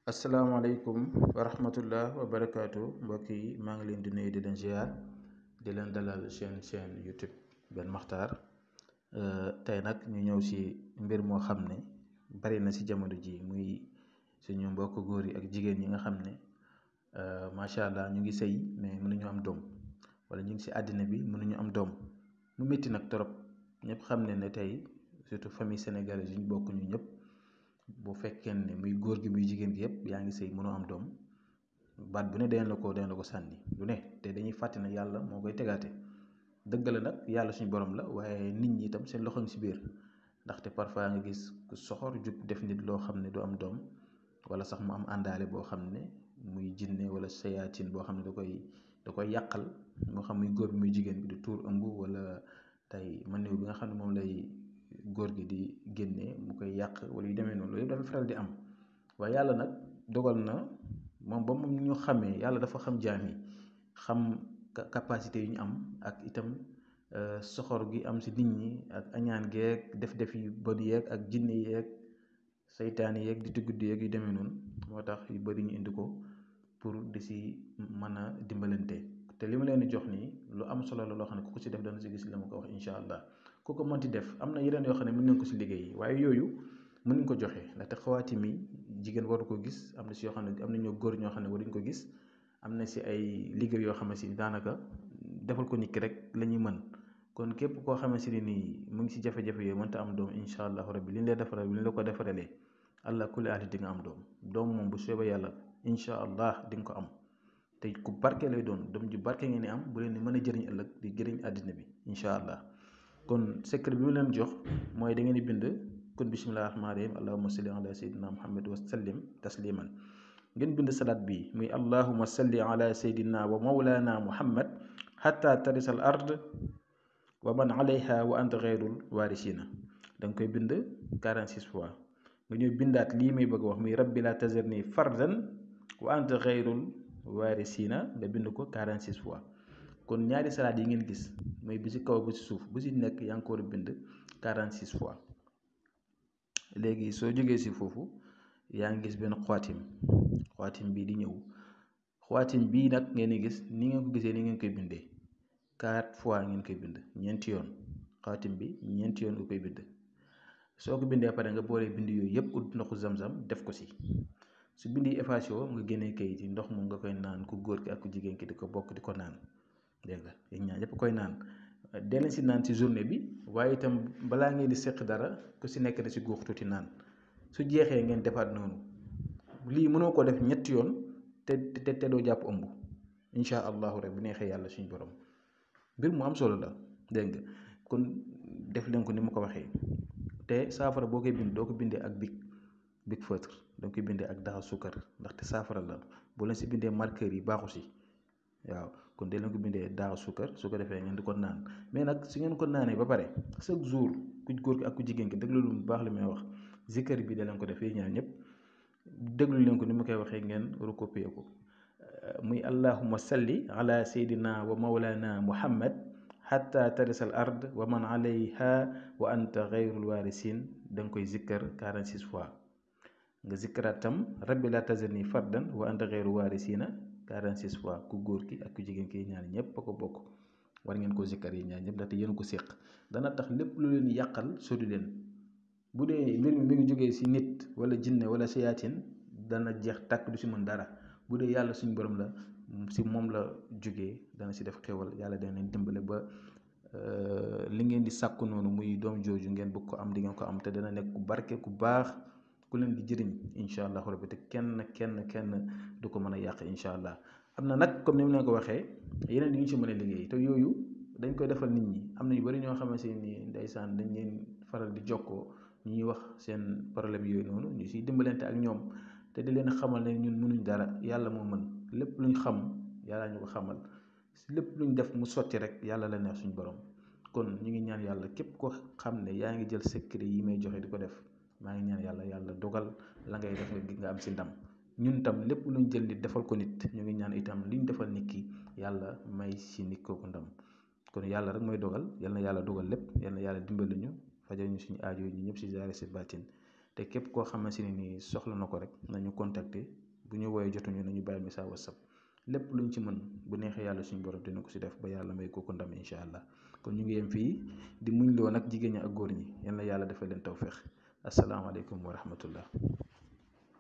asalaamaaleykum wa rahmatullah wa barakaatu mbokk yi maa ngi leen di nuyu di leen ziar di leen dalal seen YouTube Ben Makhtar tey nag ñu ñëw si mbir moo xam ne bari na si jamono ji muy suñu mbokk góor yi ak jigéen ñi nga xam ne macha allah ñu ngi sëy mais mënuñu am doom wala ñu ngi si àddina bi mënuñu am doom mu métti nag torop ñëpp xam ne tey surtout famille sénégalaise yi ñu bokk ñu ñëpp. bu fekkee ne muy góor gi muy jigéen gi yëpp yaa ngi sëy mënoo am doom baat bu ne dañ la ko sànni lu ne te dañuy fàtte ne yàlla moo koy tegaate dëgg la nag yàlla suñu borom la waaye nit ñi itam seen loxo ngi si biir ndaxte parfois nga gis ku soxor jug def nit loo xam ne du am doom wala sax mu am àndaale boo xam ne muy jinne wala sayaatin boo xam ne da koy yàqal moo xam muy góor bi muy jigéen bi du tuur ëmb wala tey maniw bi nga xam ne moom lay góor gi di génne mu koy yàq wala yu demee noonu loolu yëpp dafa faral di am waaye yàlla nag dogal na moom ba mu ñu xamee yàlla dafa xam jaam yi xam capacité yu ñu am ak itam soxor gi am si nit ñi ak añaan geeg def yu bon yeeg ak jinne yeeg saytaani yeeg di guddi yeeg yu demee noonu moo tax yu bëri ñu indi ko pour di si mën a dimbalante te li ma leen di jox nii lu am solo la loo xam ne ku ko si def dana si gis la ma ko wax incha allah ku ko mënti def am na yeneen yoo xam ne mën nañ ko si liggéey waaye yooyu mën nañ ko joxe ndaxte xawaati mi jigéen waru ko gis am na si yoo xam ne am na ñoo góor ñoo xam ne waruñ ko gis am na si ay liggéey yoo xam ne si daanaka defal ko nit ki rek la ñuy mën kon képp koo xamante ne nii mu ngi si jafe-jafe yooyu mënta am doom incha allahu rabbi li ñu lay defaral li ñu la ko defaralee allah kulli aali di nga am doom moom bu soobee yàlla incha allah di nga ko am te ku barke lay doon doom ju barke ngeen di am bu leen di mën a jëriñ ëllëg di jëriñ àddina bi incha allah kon secret bi mu leen jox mooy da ngeen di bind kon bismillahi rahmaani rahim allahumma salli ala sayyidina muhammad wa sallim tasliman ngeen bind salaat bi muy allahumma salli ala sayyidina wa mawlana muhammad hatta tarisal ard wa man alayha wa anta xayrul waarisina da nga koy bind 46 fois nga ñëw bindaat lii may bëgg wax muy rabbi la tazarni fardan wa anta xayrul waarisina nga bind ko 46 fois kon ñaari salaat yi ngeen gis mooy bi ci kaw bu ci suuf bu ci nekk yaa ngi ko war a bind 46 fois léegi soo jógee si foofu yaa ngi gis benn xawaatim bii di ñëw xawaatim bii nag ngeen di gis ni ngeen ko gisee ni ngeen koy bindee 4 fois ngeen koy bind ñeenti yoon xawaatim bi ñeenti yoon nga koy bind soo ko bindee pare nga boolee bind yooyu yëpp ut ndoxu zam-zam def ko si su bind yi effacé woo nga génnee kayit yi ndox moom nga koy naan ku góor ki ak ku jigéen ki di ko bokk di ko naan dégg nga yéen ñaar ñëpp koy naan dee leen si naan si journée bi waaye itam balaa ngeen di seq dara ku si nekk da si góox tuuti naan su jeexee ngeen defaat noonu lii mënoo ko def ñetti yoon te doo jàpp ëmb incha allahu rek bu neexee yàlla suñu borom mbir mu am solo la dégg nga kon def leen ko ni ma ko waxee te saafara boo koy bind doo ko bindee ak big feutre danga koy bindee ak daxa suukar ndaxte saafara la boo leen si bindee marqueur yi baaxu si waaw kon dee leen ko bindee daaw suukar su ko defee ngeen di ko naan mais nag su ngeen ko naanee ba pare chaque jour ku góor ki ak ku jigéen ki déglu lu mu baax li may wax zikar bi da leen ko defee ñaar ñëpp déglu leen ko ni ma koy waxee ngeen recopier ko muy allahumma salli ala sayyidina wa mawlana muhammad hatta tarisal ard wa man alayha wa anta xayrul waarisin da nga koy zikkar 46 fois nga zikkaraat tam rabbi la tazarni fardan wa anta xayrul waarisina 46 fois ku góor ki ak ku jigéen ki ñaar ñëpp a ko bokk war ngeen ko zikkar yi ñaar ñëpp ndaxte yéen ko séq dana tax lépp lu leen yàqal sori leen bu dee mbir mi ngi jógee si nit wala jinne wala sayaatin dana jeex tàkk du si mën dara bu dee yàlla suñu borom la si moom la jógee dana si def xéwal yàlla dana leen dimbale ba li ngeen di sàkku noonu muy doom jooju ngeen bëgg ko am di ngeen ko am te dana nekk ku barke ku baax ku leen di jëriñ incha allah rabbi te kenn du ko mën a yàq incha allah am na nag comme ni mu leen ko waxee yeneen yi ñu si mën a liggéey te yooyu dañ koy defal nit ñi am na ñu bari ñoo xamante ni ndeysaan dañ leen faral di jokkoo ñuy wax seen problème yooyu noonu ñu siy dimbalante ak ñoom te di leen xamal ne ñun mënuñ dara yàlla moo mën lépp luñ xam yàlla ñu ko xamal lépp luñ def mu sotti rek yàlla la neex suñu borom kon ñu ngi ñaan yàlla képp ko xam ne yaa ngi jël secret yi may joxe di ko def maa ngi ñaan yàlla dogal la ngay def nga am si ndam ñun tam lépp luñ jël nit defal ko nit ñu ngi ñaan itam liñ defal nit ki yàlla may si nit kooku ndam kon yàlla rek mooy dogal yal na yàlla dogal lépp yal na yàlla dimbali ñu fajal ñu suñu aajo yi ñu ñëpp si zaahir si baatin te képp koo xamante ne nii soxla na ko rek nañu contacter bu ñu woowee jotuñu nañu bàyyi message WhatsApp lépp luñ ci mën bu neexee yàlla suñu borom dina ko si def ba yàlla may kooku ndam incha allah kon ñu ngi yem fii di muñ loo nag jigéen ñi ak góor ñi yal na yàlla defal leen tawféex asalaamaaleykum wa rahmatullah